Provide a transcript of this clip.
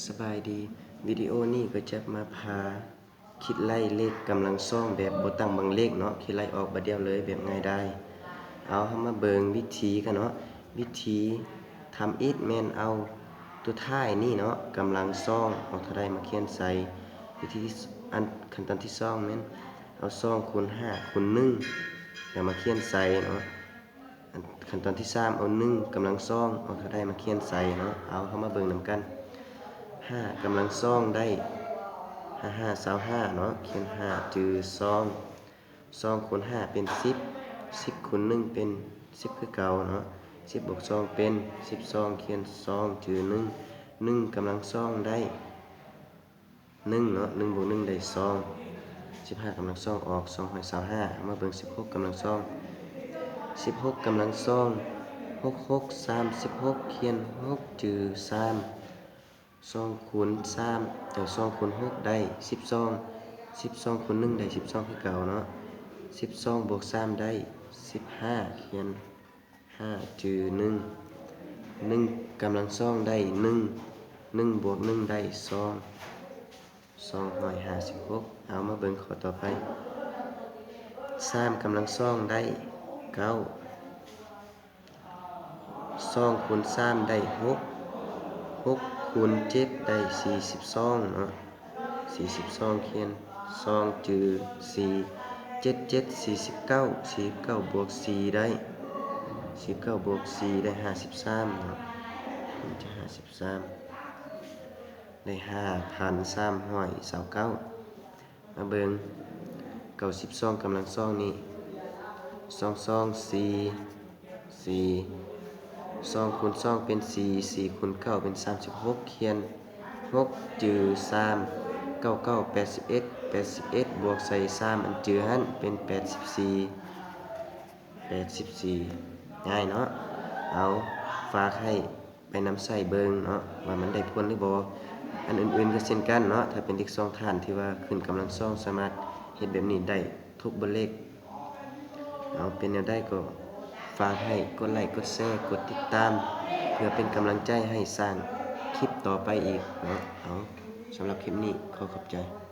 ສະບາຍດີ, ວິດີໂອນີ້ກໍຈະມາພາຄິດໄລ່ເລກກຳລັງສອງແບບບໍ່ຕັ້ງບັ້ງເລກເນາະ, ຄິດໄລ່ອອກບາດດຽວເລີຍແບບງ່າຍດາຍ. ເອົາ, ເຮົາມາເບິ່ງວິທີກັນເນາະ. ວິທີທຳອິດແມ່ນເອົາຕົວທ້າຍນີ້ເນາະ, ກຳລັງສອງອອກເທົ່າໃດມາຂຽນໃສ່. ວິທີທີ່ ອັນ ຂັ້ນຕອນທີສອງແມ່ນເອົາສອງຄູນຫ້າຄູນໜຶ່ງ ແລ້ວມາຂຽນໃສ່ເນາະ. ອັນ ຂັ້ນຕອນທີສາມ ເອົາໜຶ່ງກຳລັງສອງອອກເທົ່າໃດມາຂຽນໃສ່ເນາະ. ເອົາ, ເຮົາມາເບິ່ງນຳກັນ. ຫ້າກຳລັງສອງໄດ້ ຫ້າຫ້າຊາວຫ້າເນາະ, ຂຽນຫ້າຈື່ສອງ, ສອງຄູນຫ້າເປັນສິບ, ສິບຄູນໜຶ່ງເປັນສິບຄືເກົ່າເນາະ, ສິບບວກສອງເປັນສິບສອງ, ຂຽນສອງຈື່ໜຶ່ງ, ໜຶ່ງກຳລັງສອງໄດ້ ໜຶ່ງເນາະ, ໜຶ່ງບວກໜຶ່ງໄດ້ສອງ, ສິບຫ້າກຳລັງສອງອອກສອງຮ້ອຍຊາວຫ້າ. ມາເບິ່ງສິບຫົກກຳລັງສອງ, ສິບຫົກກຳລັງສອງ ຫົກຫົກສາມສິບຫົກ, ຂຽນຫົກຈື່ສາມ, ສອງຄູນສາມ ເອີ ສອງຄູນຫົກໄດ້ສິບສອງ, ສິບສອງຄູນໜຶ່ງໄດ້ສິບສອງຄືເກົ່າເນາະ, ສິບສອງບວກສາມໄດ້ສິບຫ້າ, ຂຽນ ຫ້າຈື່ໜຶ່ງ, ໜຶ່ງກຳລັງສອງໄດ້ໜຶ່ງ, ໜຶ່ງບວກໜຶ່ງໄດ້ສອງ, ສອງຮ້ອຍຫ້າສິບຫົກ. ເອົາ, ມາເບິ່ງຂໍ້ຕໍ່ໄປ. ສາມກຳລັງສອງໄດ້ເກົ້າ, ສອງຄູນສາມໄດ້ຫົກ, ຫົກຄູນເຈັດໄດ້ສີ່ສິບສອງເນາະ, ສີ່ສິບສອງ ຂຽນສອງຈື່ສີ່, ເຈັດເຈັດສີ່ສິບເກົ້າ, ສີ່ສິບເກົ້າບວກສີ່ໄດ້ ສີ່ສິບເກົ້າບວກສີ່ໄດ້ຫ້າສິບສາມເນາະ, ມັນຈະຫ້າສິບສາມ ໄດ້ຫ້າພັນສາມຮ້ອຍຊາວເກົ້າ. ມາເບິ່ງ ເກົ້າສິບສອງກຳລັງສອງນີ້ ສອງສອງສີ່ ສີ່, ສອງຄູນສອງເປັນສີ່, ສີ່ຄູນເກົ້າເປັນສາມສິບຫົກ, ຂຽນຫົກຈື່ສາມ, ເກົ້າເກົ້າແປດສິບເອັດ, ແປດສິບເອັດບວກໃສ່ສາມອັນຈື່ຫັ້ນເປັນແປດສິບສີ່, ແປດສິບສີ່. ງ່າຍເນາະ. ເອົາ, ຝາກໃຫ້ ໄປນຳໃຊ້ເບິ່ງເນາະ ວ່າມັນໄດ້ຜົນຫຼືບໍ່. ອັນອື່ນໆກໍເຊັ່ນກັນເນາະ, ຖ້າເປັນເລກສອງຖານທີ່ວ່າຂຶ້ນກຳລັງສອງ ສາມາດເຮັດແບບນີ້ໄດ້ທຸກບົດເລກ. ເອົາ, ເປັນແນວໃດກໍຝາກໃຫ້ກົດໄລ້ ກົດແຊ ກົດຕິດຕາມ ເພື່ອເປັນກຳລັງໃຈໃຫ້ສ້າງຄລິບຕໍ່ໄປອີກເນາະ. ເອົາ, ສຳລັບຄລິບນີ້ຂໍຂອບໃຈ.